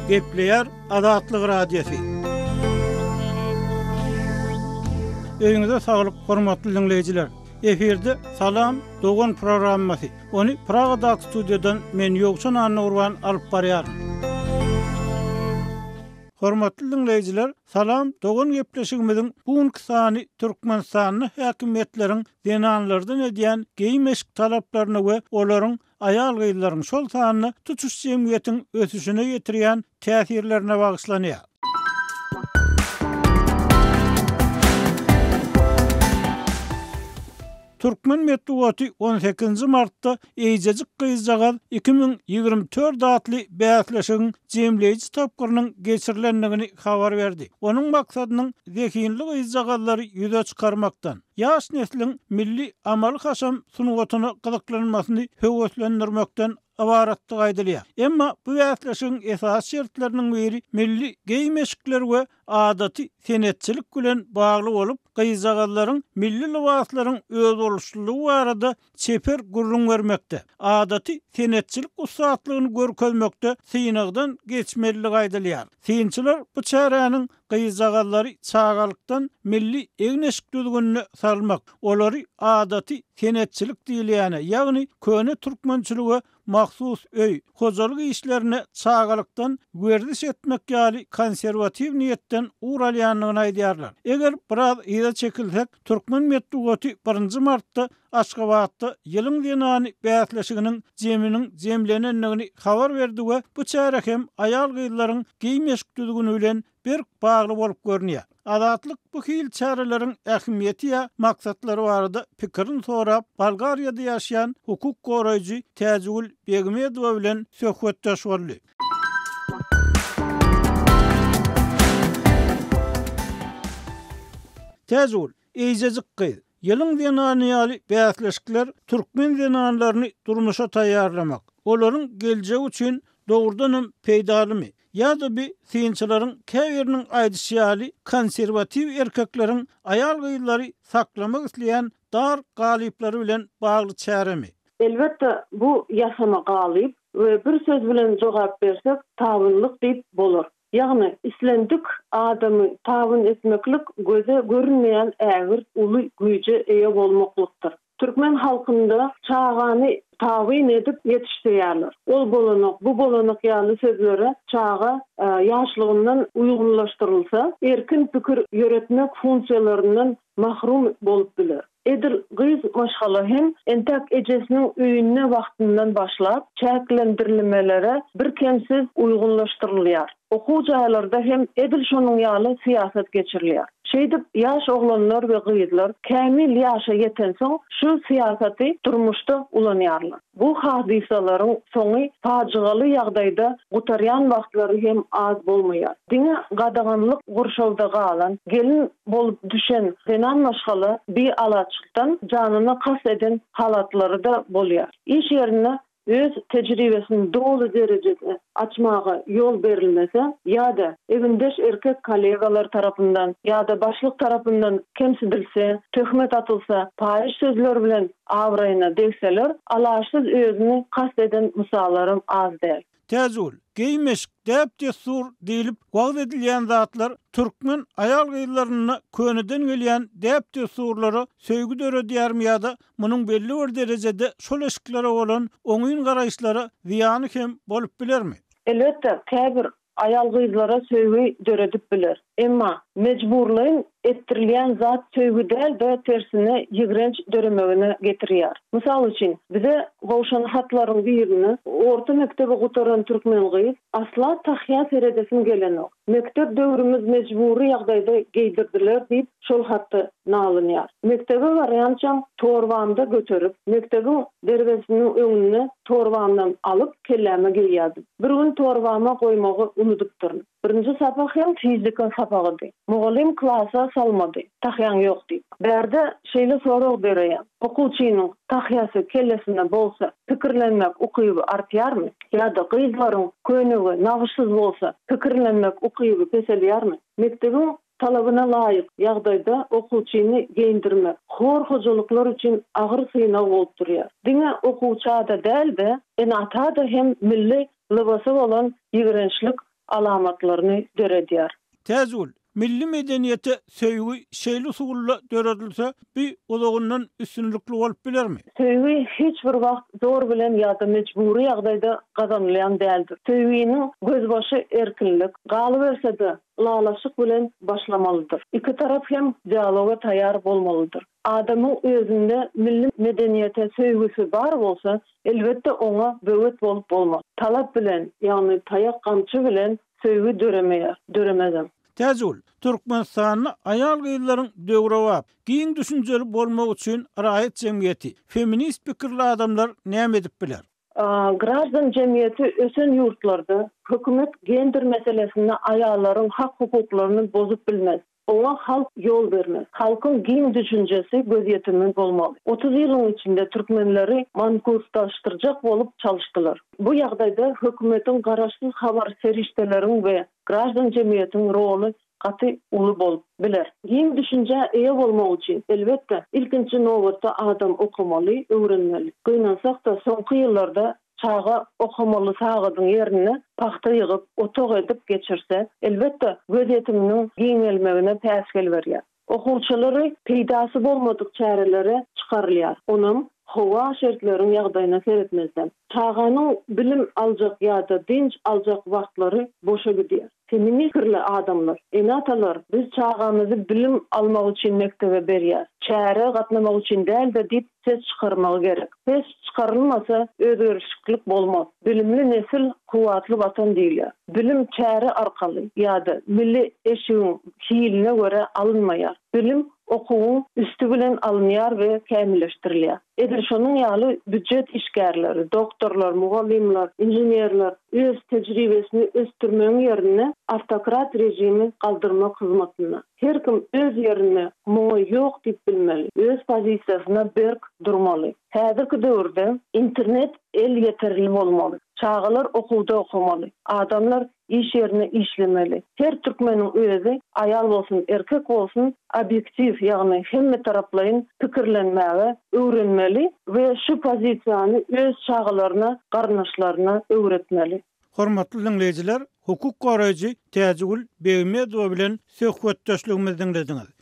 Gepleýär Azatlyk Radiosy. Öýüňize saglyk, hormatly diňleýjiler! Efirde Salam, dogan programmasy. Ony Pragadaky studiýadan men Ýowşan Annagurban alyp barýaryn. Hormatly diňleýjiler, Salam, dogan gepleşigimiziň bu günki sany Türkmenistanda häkimiýetleriň zenanlardan edýän geýim-eşik talaplaryna we olaryň aýal-gyzlaryň, şol sanda tutuş jemgyýetiň ösüşine ýetirýän täsirlerine bagyşlanýar. Türkmen metbugaty on sekizinji martda Eýjejik gyzjagaz 2024 atly bäsleşigiň jemleýji tapgyrynyň geçirilendigini habar berdi. Onuň maksadynyň zehinli gyzjagazlary ýüze çykarmakdan, ýaş nesliň milli amaly-haşam sungatyna gyzyklanmasyny höweslendirmekden ybaratdygy aýdylýar. Emma bu bäsleşigiň esasy şertleriniň biri milli geýim-eşikler we adaty senetçilik bilen bagly bolup, gyzjagazlaryň milli lybaslaryň özboluşlylygy barada çeper gürrüň bermekde, adaty senetçilik ussatlygyny görkezmekde synagdan geçmelidigi aýdylýar. Synçylar bu çäräniň gyzjagazlary çagalykdan milli egin-eşik düzgünine salmak, olary adaty senetçilik diýilýäne, ýagny köne türkmençilige mahsus öý, hojalyk işlerine çagalykdan werziş etmek ýaly konserwatiw niýetden ugur alýandygyny aýdýarlar. Eger biraz yza çekilsek, türkmen metbugaty birinji martda Aşgabatda Ýylyň zenany bäsleşiginiň jeminiň jemlenendigini habar berdi we bu çäre hem aýal-gyzlaryň geýim-eşik düzgüni bilen berk bagly bolup görünýär. Azatlyk bu hili çäreleriň ähmiýeti ýa maksatlary barada pikirini sorap, Bolgariýada ýaşaýan hukuk goraýjy Täjigül Begmedowa bilen söhbetdeş boldy. Täjigül, Eýjejik gyz, Ýylyň zenany ýaly bäsleşikler türkmen zenanlaryny durmuşa taýýarlamak, olaryň geljegi üçin dogrudanam peýdalymy? Ýa-da bi synçylaryň käbiriniň aýdyşy ýaly konserwatiw erkekleriň aýal-gyzlary saklamak isleýän dar galyplary bilen bagly çäremi? Elbetde, bu ýasama galyp we bir söz bilen jogap bersek tabynlyk diýip bolar. Ýagny, islendik adamy tabyn etmeklik göze görünmeýän ägirt uly güýje eýe bolmaklykdyr. Türkmen halkynda çagany tabyn edip ýetişdirýärler. Ol bolanok, bu bolanok ýaly sözlere çaga ýaşlygyndan uýgunlaşdyrylsa, erkin pikir ýöretmek funksiýalaryndan mahrum bolup biler. Edil gyz maşgala hem entäk ejesiniň öýünde wagtyndan başlap çäklendirilmelere birkemsiz uýgunlaşdyrylýar. Okuw jaýlarda hem edil şonuň ýaly syýasat geçirilýär. Şeýdip, ýaş oglanlar we gyzlar kämil ýaşa ýetensoň şu syýasaty durmuşda ulanýarlar. Bu hadysalaryň soňy pajygaly ýagdaýda gutarýan wagtlary hem az bolmaýar. Diňe gadaganlyk gurşawda galan, gelin bolup düşen zenan maşgala bialaçlykdan janyna kast eden halatlary-da bolýar. Iş ýerinde öz tejribesini doly derejede açmaga ýol berilmese ýa-da egindeş erkek kollegalar tarapyndan ýa-da başlyk tarapyndan kemsidilse, töhmet atylsa, paýyş sözler bilen abraýyna degseler, alaçsyz özüni kast eden mysallaram az däl. Täjigül, geýim-eşik, däp-dessur diýlip wagyz edilýän zatlar türkmen aýal-gyzlarynda köneden gelýän däp-dessurlara söýgi döredýärmi ýa-da munuň belli bir derejede şol eşiklere bolan oňyn garaýyşlara zyýany hem bolup bilermi? Elbetde, käbir aýal-gyzlara söýgi döredip biler. Emma mejburlaýyn etdirilýän zat söýgi däl-de, tersine ýigrenç döremegine getirýär. Mysal üçin, bize gowşan hatlaryň birinde orta mekdebi gutaran türkmen gyz, Asla tahýa seredesim gelenok. Mekdep döwrümiz mejbury ýagdaýda geýdirdiler diýip, şol hatda nalynýar. Mekdebe barýançam torbamda göterip, mekdebiň derwezesiniň öňünde torbamdan alyp, kelläme geýýärdim. Bir gün torbama goýmagy unudypdyryn. Birinji sapak hem fizika sapagydy. Mugallym klasa salmady, tahýaň ýok diýip. Bärde şeýle sorag döreýär, okuwçynyň tahýasy kellesinde bolsa, pikirlenmek ukyby artýarmy? Ýa-da gyzlaryň köýnegi nagyşsyz bolsa, pikirlenmek ukyby peselýärmi? Mekdebiň talabyna laýyk ýagdaýda okuwçyny geýindirmek, hor hojalyklar üçin agyr synag bolup durýar. Diňe okuwça-da däl-de, ene-ata-da hem milli lybasa bolan ýigrençlik. alamatlaryny döredýär. Täjigül, milli medeniýete söýgi şeýle usulda döredilse, bu uzagyndan üstünlikli bolup bilermi? Söýgi hiç bir wagt zor bilen ýa-da mejbury ýagdaýda gazanylýan däldir. Söýginiň gözbaşy erkinlik, galyberse-de, ylalaşyk bilen başlamalydyr. Iki tarap hem dialoga taýýar bolmalydyr. Adamyň özünde milli medeniýete söýgüsi bar bolsa, elbetde oňa böwet bolup bolmaz. Talap bilen, ýagny taýak-gamçy bilen söýgi döremeýär, döremezem. Täjigül, Türkmenistanda aýal-gyzlaryň döwrebap, giň düşünjeli bolmagy üçin raýat jemgyýeti, feminist pikirli adamlar näme edip biler? Graždan jemgyýeti ösen ýurtlarda hökümet gender meselesinde aýallaryň hak-hukuklaryny bozup bilmez. Oňa halk ýol bermez. Halkyň giň düşünjesi, gözýetimi bolmaly. 30 ýylyň içinde türkmenleri mankurtlaşdyrjak bolup çalyşdylar. Bu ýagdaýda hökümetiň garaşsyz habar serişdeleriň we graždan jemgyýetiň roly gaty uly bolup biler. Giň düşünjä eýe bolmak üçin, elbetde, ilkinji nobatda adam okamaly, öwrenmeli. Gynansak-da, soňky ýyllarda çaga okamaly sagadyň ýerine pagta ýygyp, otag edip geçirse, elbetde, gözýetiminiň giňelmegine päsgel berýär. Okuwçylary peýdasy bolmadyk çärelere çykarylýar, onam howa şertleriň ýagdaýyna seretmezden. Çaganyň bilim aljak ýa-da dynç aljak wagtlary boşa gidýär. Feminist pikirli adamlar, ene-atalar biz çagamyzy bilim almak üçin mekdebe berýäs, çärä gatnamak üçin däl-de diýip ses çykarmagy gerek. Ses çykarylmasa özgerişiklik bolmaz. Bilimli nesil kuwwatly watan diýilýär. Bilim çäre arkaly ýa-da milli eşigiň hiline görä alynmaýar. Bilim okuwyň üsti bilen alynýar we kämilleşdirilýär. Edil şonuň ýaly býujet işgärleri, doktorlar, mugallymlar, inženerler öz tejribesini ösdürmegiň ýerine awtokrat režimi galdyrmak hyzmatynda. Her kim öz ýerinde muňa ýok diýip bilmeli, öz pozisiýasyna berk durmaly. Häzirki döwürde internet elýeterli bolmaly. Çagalar okuwda okamaly. Adamlar iş ýerinde işlemeli. Her türkmeniň özi, aýal bolsun, erkek bolsun, obýektiw, ýagny hemmetaraplaýyn pikirlenmäge öwrenmeli we şu pozisiýany öz çagalaryna, garyndaşlaryna öwretmeli. Hormatly diňleýjiler, hukuk goraýjy Täjigül Begmedowa bilen söhbetdeşligimizi diňlediňiz.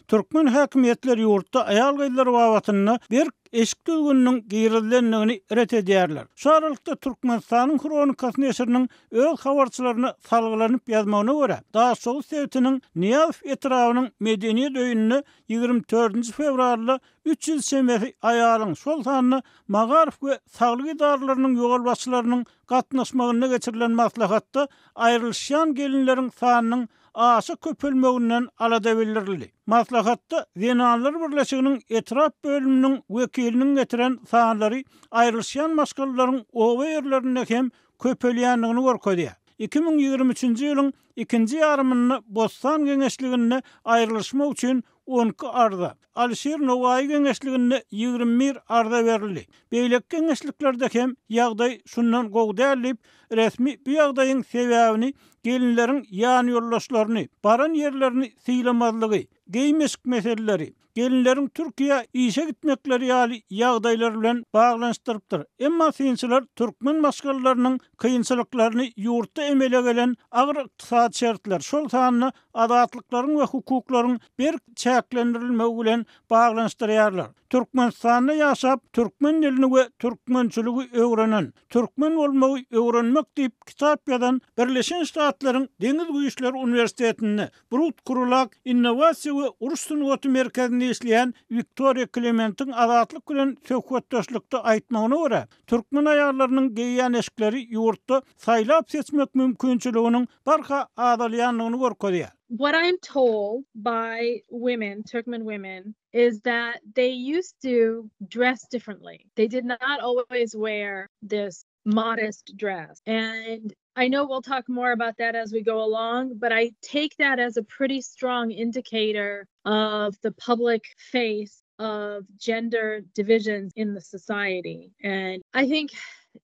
Türkmen häkimiýetleri ýurtda aýal-gyzlar babatynda berk eşik düzgüniniň girizilendigini ret edýärler. Şu aralykda, Türkmenistanyň Hronikasy neşiriniň öz habarçylaryna salgylanyp ýazmagyna görä, Daşoguz sebitiniň Nyýazow etrabynyň Medeniýet öýünde 24 fewralda 300 çemesi aýalyň, şol sanda magaryf we saglyk edaralarynyň ýolbaşçylarynyň gatnaşmagynda geçirilen maslahatda aýrylyşýan gelinleriň sanynyň aşa köpelmeginden alada bildirildi. Maslahatda Zenanlar birleşiginiň etrap bölüminiň wekiliniň getiren sanlary aýrylyşýan maşgalalaryň oba ýerlerinde hem köpelýändigini görkezýär. 2023-nji ýylyň ikinji ýarymynda Bossan geňeşliginde aýrylyşmak üçin 12 arza, Alyşir Nowaýy geňeşliginde 21 arza berildi. Beýleki geňeşliklerde hem ýagdaý şundan gowy däl diýip, resmi bu ýagdaýyň sebäbini gelinleriň ýanýoldaşlaryny, baran ýerlerini sylamazlygy, geýim-eşik meseleleri, gelinleriň Türkiýä işe gitmekleri ýaly ýagdaýlar bilen baglanyşdyrypdyr. Emma synçylar türkmen maşgalalarynyň kynçylyklaryny ýurtda emele gelen agyr ykdysady şertler, şol sanda azatlyklaryň we hukuklaryň berk çäklendirilmegi bilen baglanyşdyrýarlar. Türkmenistanda ýaşap, türkmen dilini we türkmençiligi öwrenen, Türkmen bolmagy öwrenmek diýip kitap ýazan Birleşen Ştatlaryň Deňiz güýçleri uniwersitetinde Brut Krulak innowasiýa we uruş sungaty merkezinde işleýän Wiktoriýa Klementiň Azatlyk bilen söhbetdeşlikde aýtmagyna görä, türkmen aýallarynyň geýýän eşikleri ýurtda saýlap-seçmek mümkinçiliginiň barha azalýandygyny görkezýär. What I'm told by women, Turkmen women, is that they used to dress differently. They did not always wear this modest dress. And I know we'll talk more about that as we go along, but I take that as a pretty strong indicator of the public face of gender divisions in the society. And I think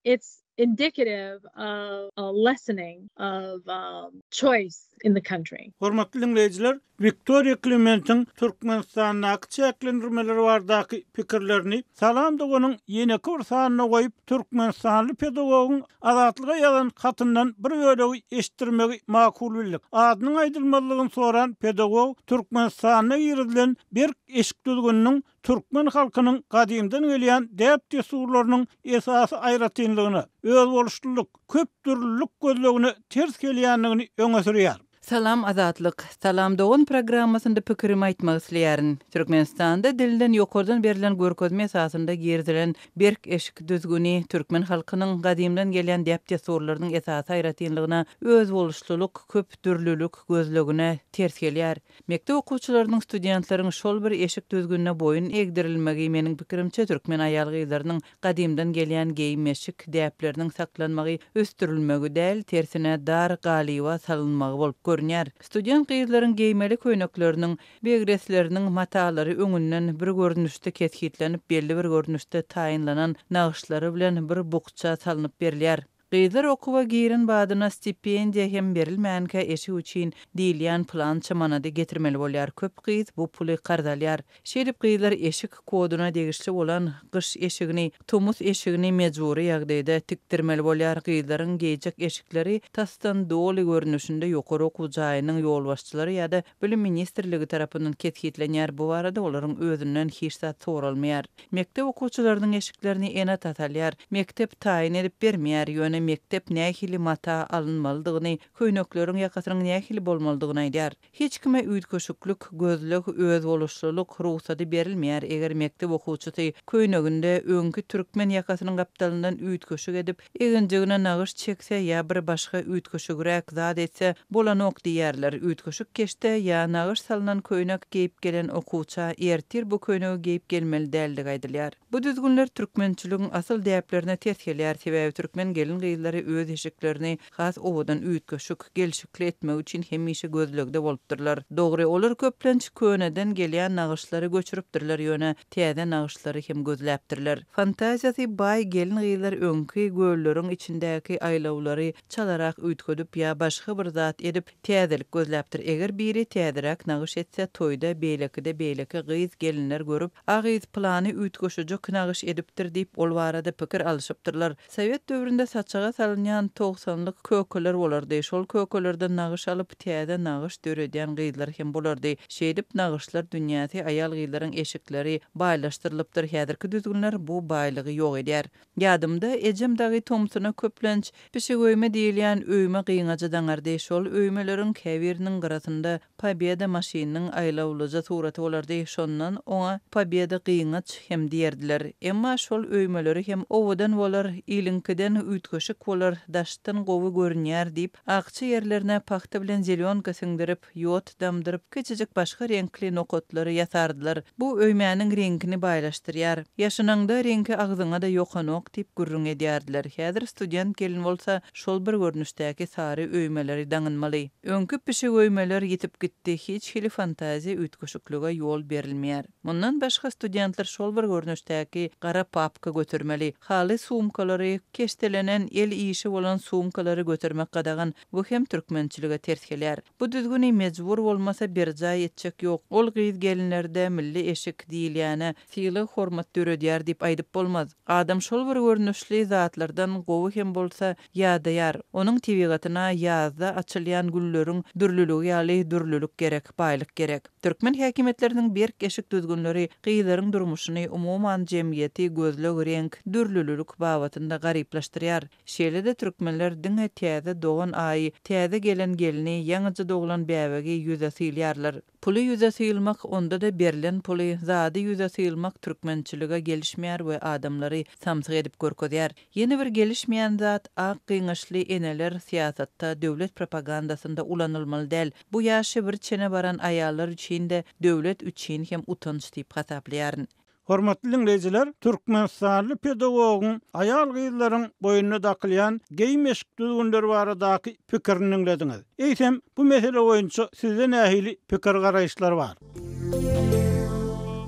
it's indicative of a lessening of um, choice. in the country. Hormatly diňleýjiler, Wiktoriýa Klementiň Türkmenistandaky çäklendirmeler baradaky pikirlerini Salam doganyň ýeneki bir sanyna goýup, türkmenistanly pedagogyň Azatlyga ýazan hatyndan bir bölegi eşitdirmegi makul bildik. Adynyň aýdylmazlygyny soran pedagog Türkmenistanda girizilen berk eşik düzgüniniň türkmen halkynyň gadymdan gelýän däp-dessurlarynyň esasy aýratynlygyna, özboluşlylyk, köp dürlülik gözlegine ters gelýändigini öňe sürýär. Salam Azatlyk. Salam dogan programmasynda pikirimi aýtmak isleýärin. Türkmenistanda dilden ýokardan berlen görkezme esasynda girizilen berk eşik düzgüni türkmen halkynyň gadymdan gelýän däp-dessurlarynyň esasy aýratynlygyna özboluşlylyk, köp dürlülik gözlegine ters gelýär. Mekdep okuwçylarynyň, studentleriň şol bir eşik düzgünine boýun egdirilmegi meniň pikirimçe türkmen aýal-gyzlarynyň gadymdan gelýän geýim-eşik däpleriniň saklanmagy, ösdürilmegi däl, tersine dar galyba salynmagy bolup görünýär. Student gyzlaryň geýmeli köýnekleriniň, begresleriniň matalary öňünden bir görnüşde kesgitlenip, belli bir görnüşde taýynlanan nagyşlary bilen bir bukja salnyp berilýär. Gyzlar okuwa giren badyna stipendiýa hem berilmänkä eşik üçin diýilýän pylança manady getirmeli bolýar. Köp gyz bu puly karz alýar. Şeýdip gyzlar eşik koduna degişli bolan gyş eşigini, tomus eşigini mejbury ýagdaýda tikdirmeli bolýar. Gyzlaryň geýjek eşikleri tasdan doly görnüşinde ýokary okuw jaýynyň ýolbaşçylary ýa-da Bilim ministrligi tarapyndan kesgitlenýär, bu barada olaryň özünden hiç zat soralmaýar. Mekdep okuwçylarynyň eşiklerini ene-atasy alýar. Mekdep taýyn edip bermeýär, ýöne mekdep nähili mata alynmalydygyny, köýnekleriň ýakasynyň nähili bolmalydygyny aýdýar. Hiç kime üýtgeşiklik, gözleg, özboluşlylyk rugsady berilmeýär, eger mekdep okuwçysy köýneginde öňki türkmen ýakasynyň gapdalyndan üýtgeşik edip, Eginjigine nagyş çekse ýa bir başga üýtgeşigräk zat etse, bolanok diýýärler. Üýtgeşik keşde ýa nagyş salnan köýnek geýip gelen okuwça ertir bu köýnegi geýip gelmeli däldigi aýdylýar. Bu düzgünler türkmençiligiň asyl däplerine ters gelýär, sebäbi türkmen gelin-gyzlary öz eşiklerini has owadan üýtgeşik, gelşikli etmek üçin hemişe gözlegde bolupdyrlar. Dogry, olar köplenç köneden gelýän nagyşlary göçüripdirler, ýöne täze nagyşlary hem gözläpdirler. Fantaziýasy baý gelin-gyzlar öňki gölleriň içindäki aýlawlary çalarak üýtgedip ýa başga bir zat edip, täzelik gözläpdir. Eger biri täzeräk nagyş etse, toýda beýlekide beýleki gyz-gelinler görüp, A gyz pylany üýtgeşijek nagyş edipdir diýip, ol barada pikir alyşypdyrlar. Sowet döwründe saçaga salynýan togsanlyk kökeler bolardy. Şol kökelerden nagyş alyp, täze nagyş döredýän gyzlar hem bolardy. Şeýdip, nagyşlar dünýäsi, aýal-gyzlaryň eşikleri baýlaşdyrylypdyr. Häzirki düzgünler bu baýlygy ýok edýär. Ýadymda, ejem dagy tomsuna köplenç pişigöýme diýilýän öýme gyňajy daňardy. Şol öýmeleriň käbiriniň gyrasynda Pobeda maşynynyň aýlawlyja suraty bolardy, şondan oňa Pobeda gyňaç hem diýerdiler. Emma şol öýmeleri hem owadan bolar, iliňkiden üýtgeşik bolar, daşdan gowy görünýär diýip, akja ýerlerine pagta bilen zelýonka siňdirip, ýod damdyryp, kiçijik başga reňkli nokatlary ýasardylar. Bu öýmäniň reňkini baýlaşdyrýar. Ýaşynaňda reňki agzyňa-da ýokanok diýip gürrüň edýärdiler. Häzir student gelin bolsa şol bir görnüşdäki sary öýmeleri daňynmaly. Öňki pişigöýmeler ýitip gitdi, hiç hili fantaziýa üýtgeşiklige ýol berilmeýär. Mundan başga studentler şol bir görnüşdäki gara papka götermeli. Haly sumkalary, keşdelenen el işi bolan sumkalary götermek gadagan, bu hem türkmençilige ters gelýär. Bu düzgüni mejbur bolmasa berjaý etjek ýok, ol gyz-gelinlerde milli eşik diýilýäne sylag-hormat döredýär diýip aýdyp bolmaz. Adam şol bir görnüşli zatlardan gowy hem bolsa ýadaýar. Onuň tebigatyna ýazda açylýan gülleriň dürlüligi ýaly dürlülik gerek, baýlyk gerek. Türkmen häkimiýetleriniň berk eşik düzgünleri gyzlaryň durmuşyny, umuman, jemgyýeti gözleg, reňk, dürlülilik babatynda garyplaşdyrýar. Şeýle-de türkmenler diňe täze dogan aýy, täze gelen gelni, ýaňyja doglan bäbegi ýüze sylýarlar. Puly ýüze syýylmak, onda-da berlen puly, zady ýüze syýylmak türkmençilige gelişmeýär we adamlary samsyk edip görkezýär. Ýene bir gelişmeýän zat, ak gyňaçly eneler syýasatda, döwlet propagandasynda ulanylmaly däl. Bu ýaşy bir çene baran aýallar üçin-de, döwlet üçin hem utanç diýip hasaplaýaryn. Hormatly diňleýjiler, türkmenistanly pedagogyň aýal-gyzlaryň boýnuna dakylýan geýim-eşik düzgünleri baradaky pikirini diňlediňiz. Eýsem, bu mesele boýunça sizde nähili pikir-garaýyşlar bar?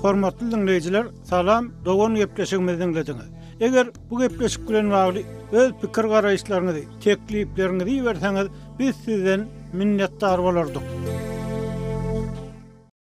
Hormatly diňleýjiler, Salam, dogan gepleşigimizi diňlediňiz. Eger bu gepleşik bilen bagly öz pikir-garaýyşlaryňyzy, teklipleriňizi iberseňiz, biz sizden. minnetdar bolardyk.